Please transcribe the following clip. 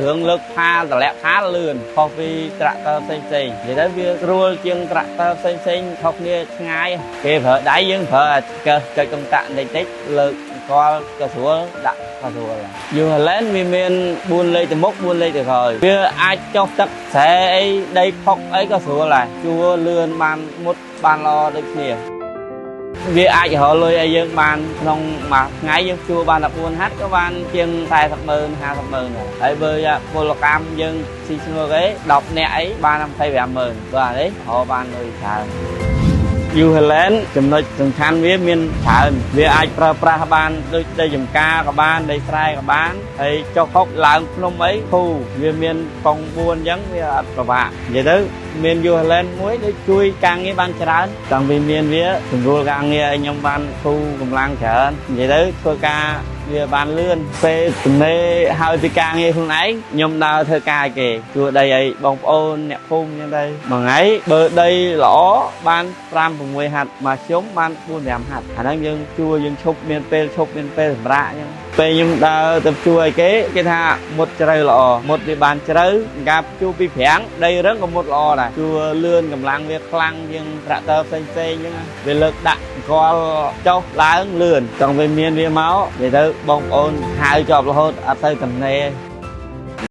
រឿងលើកផាលតម្លាក់ផាលលឿនខុសពីត្រាក់ទ័រផ្សេងផ្សេងនិយាយទៅវាស្រួលជាងត្រាក់ទ័រផ្សេងផ្សេងខុសគ្នាឆ្ងាយគេប្រើដៃយើងប្រើអាកឹះចុចកុងតាក់បន្តិចតិចលើកអង្គលក៏ស្រួលដាក់ក៏ស្រួល New Holland វាមាន4លេខទៅមុខ4លេខទៅក្រោយវាអាចចុះទឹកស្រែអីដីផុកអីក៏ស្រួលដែរជួលឿនបានមុតបានល្អដូចគ្នា វាអាចរកលុយឲ្យយើងបានក្នុងមួយថ្ងៃយើងជួបាន14ហាត់ក៏បានជាង40ម៉ឺន50ម៉ឺនដែរហើយបើពលកម្មយើងស៊ីឈ្នួលគេ10នាក់អីបាន25ម៉ឺនបាទនេះរកបានលុយច្រើន New Holland ចំណុចសំខាន់វាមានច្រើនវាអាចប្រើប្រាស់បានដូចដីចំការក៏បានដីស្រែក៏បានហើយចុះហុកឡើងភ្នំអីធូរវាមានកង់4អញ្ចឹងវាអត់ពិបាកនិយាយទៅមាន New Holland មួយដូចជួយការងារបានច្រើនតាំងពីមានវាសម្រួលការងារឲ្យខ្ញុំបានធូរកម្លាំងច្រើននិយាយទៅធ្វើការវាបានលឿនពេលទំនេរហើយពីការងារខ្លួនឯងខ្ញុំដើរធ្វើការឲ្យគេជួដីឲ្យបងប្អូនអ្នកភូមិអញ្ចឹងទៅមួយថ្ងៃបើដីល្អបាន5 6ហាត់មួយជុំបាន4 5ហាត់អាហ្នឹងយើងជួយើងឈប់មានពេលឈប់មានពេលសម្រាកអញ្ចឹងពេលខ្ញុំដើរទៅជួយឲ្យគេគេថាមុតជ្រៅល្អមុតវាបានជ្រៅការជួពីប្រាំងដីរឹងក៏មុតល្អដែរជួលឿនកម្លាំងវាខ្លាំងជាងត្រាក់ទ័រផ្សេងផ្សេងអញ្ចឹងណាវាលើកដាក់អង្គលចុះឡើងលឿនចង់វាមានវាមកនិយាយទៅបងប្អូនហៅជាប់រហូតអត់ទៅទំនេរ។